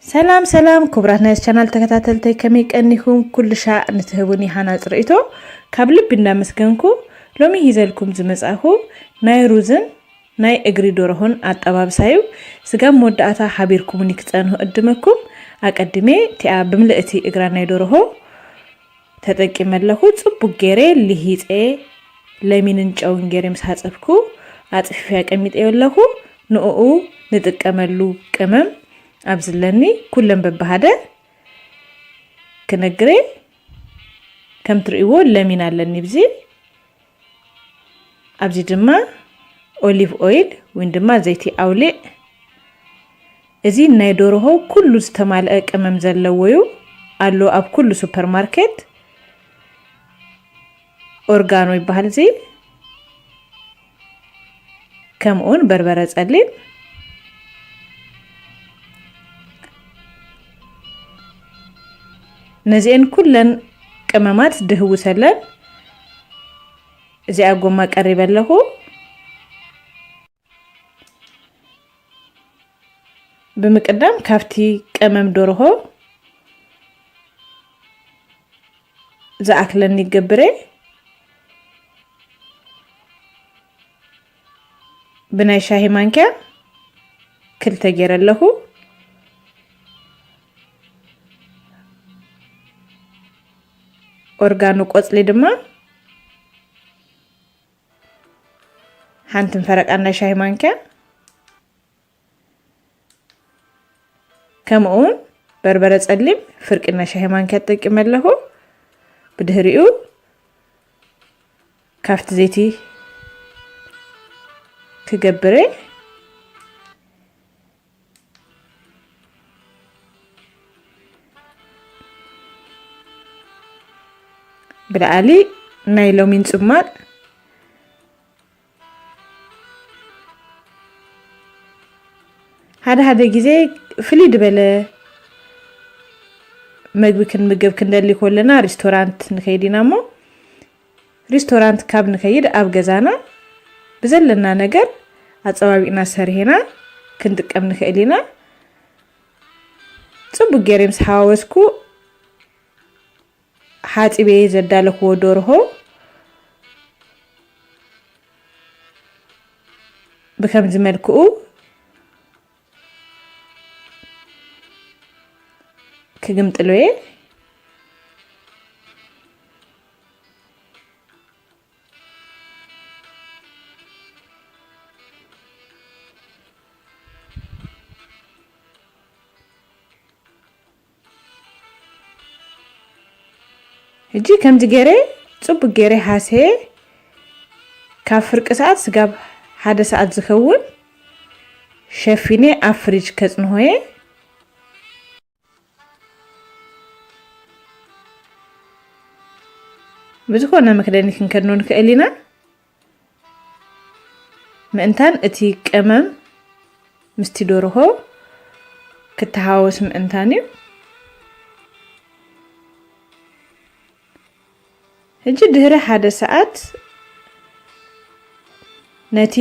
ሰላም ሰላም ክቡራት ናይ ቻናል ተከታተልተይ፣ ከመይ ቀኒኹም? ኩሉ ሻዕ ንትህቡኒ ሃናጽ ርእይቶ ካብ ልቢ እንዳመስገንኩ፣ ሎሚ ሂዘልኩም ዝመጻኹ ናይ ሩዝን ናይ እግሪ ዶርሆን ኣጠባብሳዩ። ስጋብ መወዳእታ ሓቢርኩምኒ ክጸንሁ እድመኩም። ኣቀድሜ እቲኣ ብምልእቲ እግራ ናይ ዶርሆ ተጠቂመ ኣለኹ። ጽቡቅ ገይረ ልሂጸ ለሚንን ጨውን ገይረ ምስ ሓጸብኩ ኣጽፊፈ ኣቀሚጠዮ ኣለኹ። ንእኡ ንጥቀመሉ ቅመም ኣብዚ ኣለኒ። ኩለን በብሃደ ክነግረ። ከም ትርእይዎ ለሚን ኣለኒ ብዚ። ኣብዚ ድማ ኦሊቭ ኦይል ወይ ድማ ዘይቲ ኣውሊዕ። እዚ ናይ ዶርሆ ኩሉ ዝተማልአ ቅመም ዘለዎ እዩ። ኣሎ ኣብ ኩሉ ሱፐርማርኬት። ኦርጋኖ ይበሃል እዚ። ከምኡውን በርበረ ጸሊም። ነዚአን ኩለን ቅመማት ድህውሰለን እዚኣ ጎማ ቀሪበ ኣለኹ። ብምቅዳም ካብቲ ቀመም ዶርሆ ዝኣክለኒ ይገብረ። ብናይ ሻሂ ማንኪያ ክልተ ገይረ ኣለኹ። ኦርጋኖ ቆጽሊ ድማ ሓንቲ ፈረቃ ናይ ሻሂ ማንኪያ፣ ከምኡውን በርበረ ጸሊም ፍርቂ ናይ ሻሂ ማንኪያ ተጠቂመ ኣለኹ። ብድሕሪኡ ካብቲ ዘይቲ ክገብረ። ብላዕሊ ናይ ሎሚን ጽማቕ። ሓደ ሓደ ግዜ ፍልይ ዝበለ መግቢ ክንምገብ ክንደሊ ከለና ሪስቶራንት ንኸይድ ኢና እሞ፣ ሪስቶራንት ካብ ንኸይድ ኣብ ገዛና ብዘለና ነገር ኣጸባቢቕና ሰሪሔና ክንጥቀም ንኽእል ኢና። ጽቡቅ ገይረ ምስ ሓዋወስኩ፣ ሓጺበ ዘዳለኽዎ ዶርሆ ብከምዚ መልክኡ ክግምጥሎ እየ። ሕጂ ከምዚ ገይረ፣ ጽቡቅ ገይረ ሃስየ፣ ካብ ፍርቂ ሰዓት ስጋብ ሓደ ሰዓት ዝኸውን ሸፊነ ኣብ ፍሪጅ ከጽንሆ እየ። ብዝኾነ መክደኒ ክንከድኖ ንኽእል ኢና። ምእንታን እቲ ቀመም ምስቲ ደርሆ ክተሃወስ ምእንታን እዩ። ሕጂ ድህሪ ሓደ ሰዓት ነቲ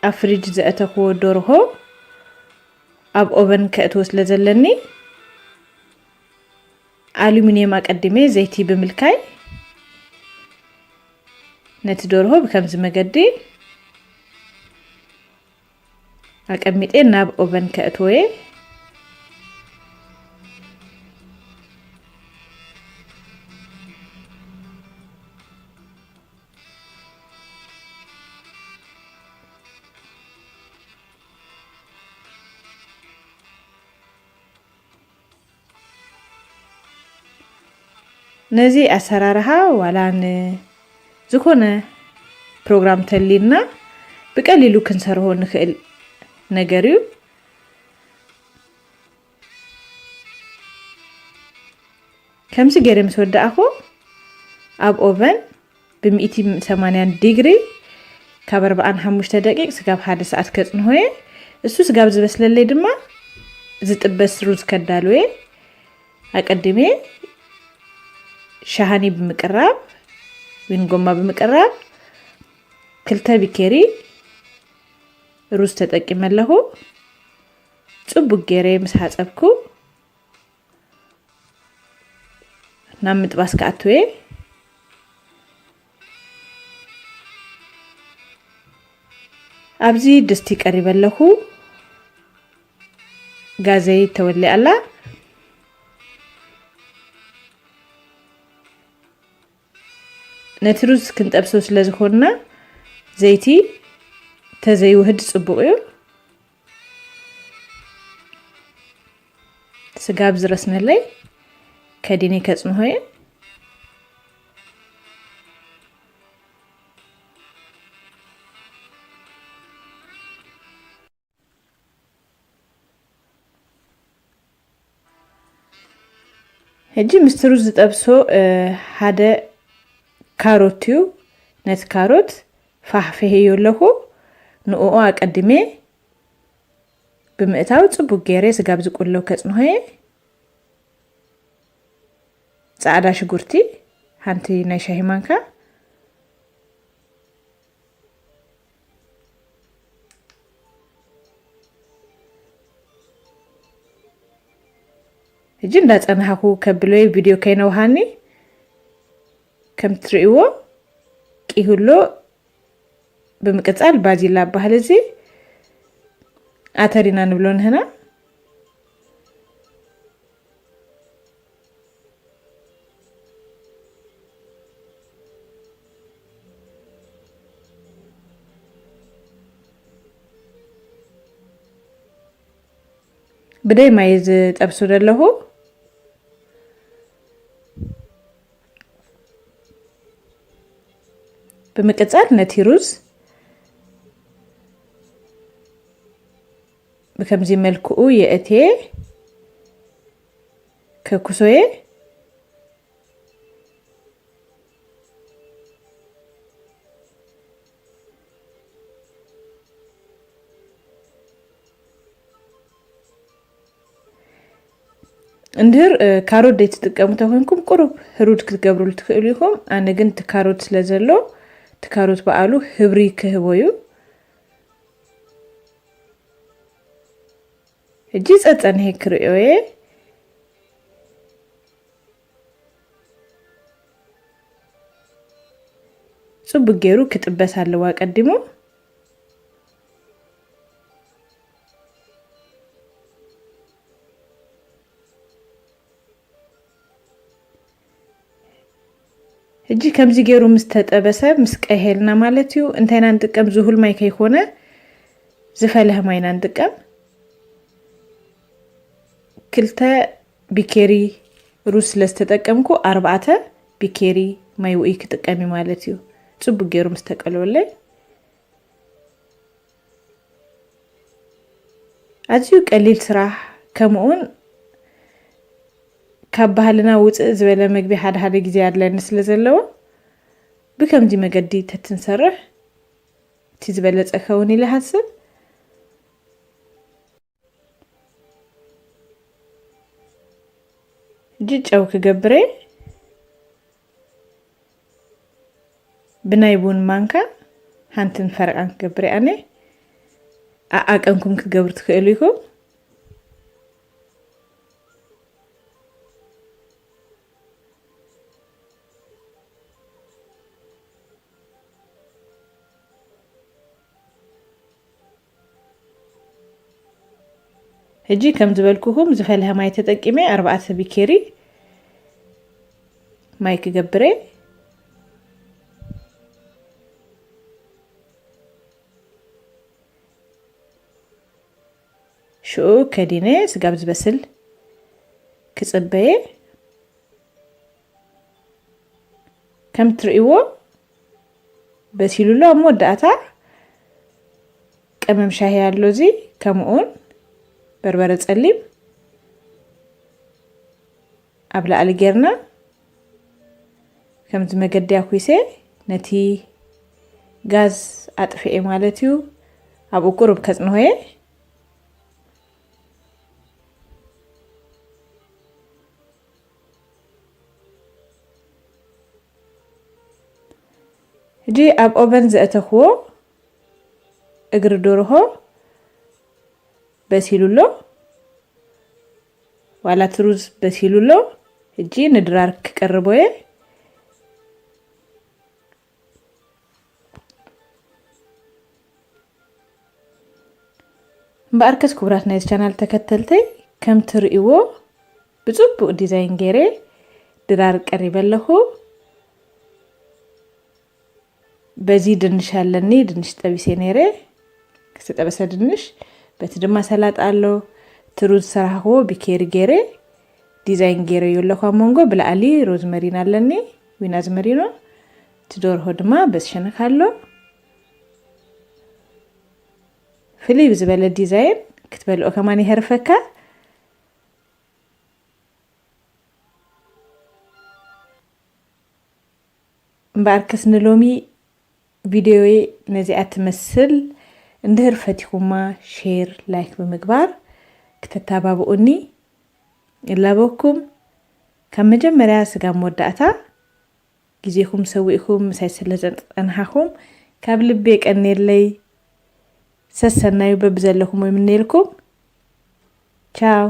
ኣብ ፍሪጅ ዘእተኽዎ ደርሆ ኣብ ኦቨን ከእትዎ ስለ ዘለኒ፣ ኣሉሚንየም ኣቀዲመ ዘይቲ ብምልካይ ነቲ ደርሆ ብከምዚ መገዲ ኣቀሚጠ ናብ ኦቨን ከእትዎ እየ። ነዚ ኣሰራርሓ ዋላ ንዝኾነ ፕሮግራም ተሊልና ብቀሊሉ ክንሰርሆ ንኽእል ነገር እዩ። ከምዚ ገይረ ምስ ወዳእኹ ኣብ ኦቨን ብ ሚእቲ ሰማንያን ዲግሪ ካብ ኣርብዓን ሓሙሽተ ደቂቅ ስጋብ ሓደ ሰዓት ከጽንሆ እየ። እሱ ስጋብ ዝበስለለይ ድማ ዝጥበስ ሩዝ ከዳሉ እየ። ኣቀዲመ ሻሃኒ ብምቅራብ ወይ ጎማ ብምቅራብ ክልተ ቢኬሪ ሩዝ ተጠቂመ ኣለኹ። ጽቡቅ ገይረ ምስ ሓጸብኩ ናብ ምጥባስ ክኣትወ። ኣብዚ ድስቲ ቀሪበ ኣለኹ። ጋዘይ ተወሊኣ ኣላ። ነቲ ሩዝ ክንጠብሶ ስለ ዝኾንና ዘይቲ ተዘይውህድ ጽቡቕ እዩ። ስጋ ኣብ ዝረስነለይ ከዲኒ ከጽንሆ እየ። ሕጂ ምስቲ ሩዝ ዝጠብሶ፣ እ፣ ሓደ ካሮት እዩ። ነቲ ካሮት ፋሕፍሔዮ ኣለኹ። ንእኡ ኣቀዲመ ብምእታው ጽቡቅ ገይረ ስጋብ ዝቁለው ከጽንሆ እየ። ጻዕዳ ሽጉርቲ ሓንቲ ናይ ሻሂ ማንካ። ሕጂ እንዳጸናሕኩ ከብሎ ቪድዮ ከይነውሃኒ ከም ትርእይዎ ቂሁሎ። ብምቅጻል ባዚላ ባህል እዚ ኣተሪና ንብሎ ንህና። ብደይ ማይ ዝጠብሱ ዘለኹ። ብምቅጻል ነቲ ሩዝ ብከምዚ መልክኡ የእትየ ከኩሶየ። እንድህር፣ እ፣ ካሮት ዘይትጥቀሙ ተኮይንኩም ቁሩብ ህሩድ ክትገብሩሉ ትኽእሉ ኢኹም። ኣነ ግን እቲ ካሮት ስለ ዘሎ፣ እቲ ካሮት በኣሉ ህብሪ ክህቦ እዩ። ሕጂ ጸጸንሄ ክርእዮ እየ። ጽቡቅ ገይሩ ክጥበስ ኣለዎ ኣቀዲሙ። ሕጂ ከምዚ ገይሩ ምስ ተጠበሰ፣ ምስ ቀሄልና ማለት እዩ፣ እንታይ ኢና ንጥቀም? ዝሁል ማይ ከይኮነ ዝፈለሀ ማይ ኢና ንጥቀም። ክልተ ቢኬሪ ሩዝ ስለ ዝተጠቀምኩ፣ ኣርባዕተ ቢኬሪ ማይ ውዑይ ክጥቀም እዩ ማለት እዩ። ጽቡቅ ገይሩ ምስ ተቀለወለይ። ኣዝዩ ቀሊል ስራሕ፣ ከምኡውን ካብ ባህልና ውጽእ ዝበለ መግቢ ሓደ ሓደ ግዜ ኣድላይነት ስለ ዘለዎ፣ ብከምዚ መገዲ ተትንሰርሕ እቲ ዝበለጸ ክኸውን ኢለ ይሓስብ። ሕጂ ጨው ክገብር እየ። ብናይ ቡን ማንካ ሓንትን ፈረቓን ክገብር እየ ኣነ። ኣዓቀንኩም ክትገብሩ ትኽእሉ ኢኹም። ሕጂ ከም ዝበልኩኹም ዝፈልሐ ማይ ተጠቂመ ኣርባዕተ ቢኬሪ ማይ ክገብረ። ሽኡ ከዲነ ስጋብ ዝበስል ክጽበየ። ከም ትርእይዎ በሲሉ ኣሎ። ኣብ መወዳእታ ቀመም ሻሂ ኣሎ፣ እዚ ከምኡውን በርበረ ጸሊም ኣብ ላዕሊ ጌርና ከምዚ መገዲ ኣኩይሰ ነቲ ጋዝ ኣጥፍኤ ማለት እዩ። ኣብኡ ቁሩብ ከጽንሆየ። ሕጂ ኣብ ኦቨን ዘእተኽዎ እግሪ ደርሆ በሲሉ ኣሎ፣ ዋላ እቲ ሩዝ በሲሉ ኣሎ። እጂ ንድራር ክቀርቦ እየ። እምበኣርከስ ክቡራት ናይዚ ቻናል ተከተልተይ፣ ከም ትርእይዎ ብጽቡቕ ዲዛይን ገይረ ድራር ቀሪበ ኣለኹ። በዚ ድንሽ ኣለኒ፣ ድንሽ ጠቢሰ ነይረ፣ ዝተጠበሰ ድንሽ። በቲ ድማ ሰላጣ ኣሎ። እቲ ሩዝ ዝሰራሕክዎ ብኬሪ ገይረ ዲዛይን ገይረዮ ኣለኹ። ኣብ መንጎ ብላዕሊ ሮዝመሪን ኣለኒ፣ ዊን ኣዝመሪኖ። እቲ ደርሆ ድማ በዚ ሸነክ ኣሎ። ፍልይ ብዝበለ ዲዛይን ክትበልዖ ከማን ይህርፈካ። እምበኣርከስ ንሎሚ ቪድዮይ ነዚኣ ትመስል። እንድህር ፈቲኹማ ሼር፣ ላይክ ብምግባር ክተተባብኡኒ እላበኩም። ካብ መጀመርያ ስጋብ መወዳእታ ግዜኹም ሰዊእኩም ምሳይ ስለ ዘጸናሕኩም ካብ ልቢ የቀንየለይ። ሰሰናዩ በብዘለኹም ይምነየልኩም። ቻው።